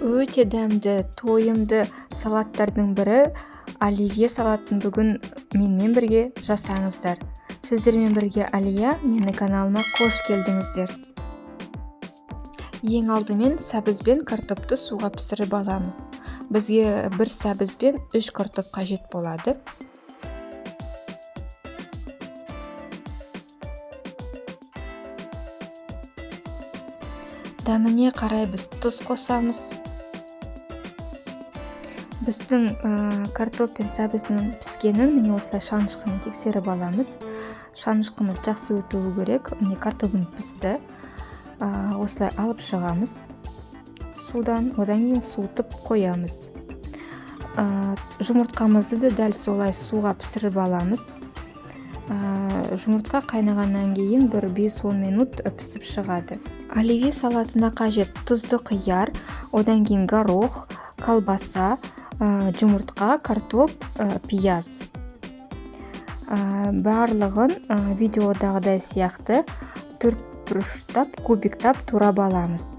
Өте дәмді, тойымды салаттардың бірі оливье салатын бүгін менімен бірге жасаңыздар. Сіздермен бірге Алия, менің каналыма қош келдіңіздер. Ең алдымен сәбіз бен картопты суға пісіріп аламыз. Бізге бір сәбіз бен 3 картоп қажет болады. Дәміне қарай біз тұз қосамыз. Біздің картоп пен сәбіздің піскенін міне осылай шанышқымен тексеріп аламыз. Шанышқымыз жақсы өтуі керек. Міне картопым пісті. Осылай алып шығамыз судан, одан кейін суытып қоямыз. Жұмыртқамызды да дәл солай суға пісіріп аламыз. Жұмыртқа қайнағаннан кейін бір 5-10 минут пісіп шығады. Оливье салатына қажет тұзды қияр, одан кейін горох, колбаса, жұмыртқа, картоп, пияз. Барлығын видеодағыдай сияқты төрт бұрыштап, кубиктап турап аламыз.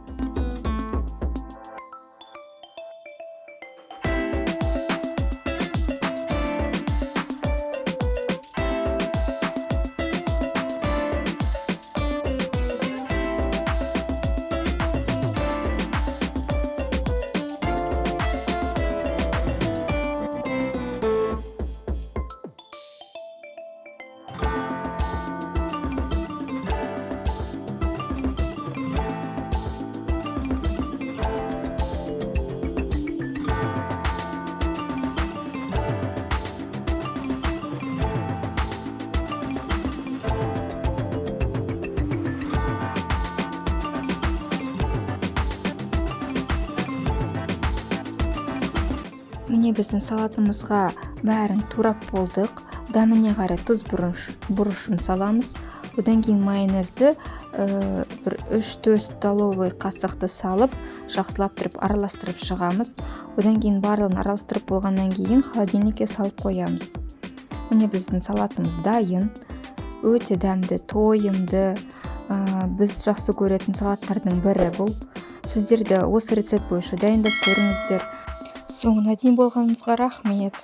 Міне біздің салатымызға бәрін турап болдық. Дәміне қарай тұз бұрышын саламыз. Одан кейін майонезді бір 3-4 столовый қасықты салып, жақсылап тұрып араластырып шығамыз. Одан кейін барлығын араластырып болғаннан кейін холодильникке салып қоямыз. Міне біздің салатымыз дайын. Өте дәмді, тойымды, біз жақсы көретін салаттардың бірі бұл. Сіздер де осы рецепт бойынша дайындап көріңіздер. Соңына дейін болғаныңызға рахмет.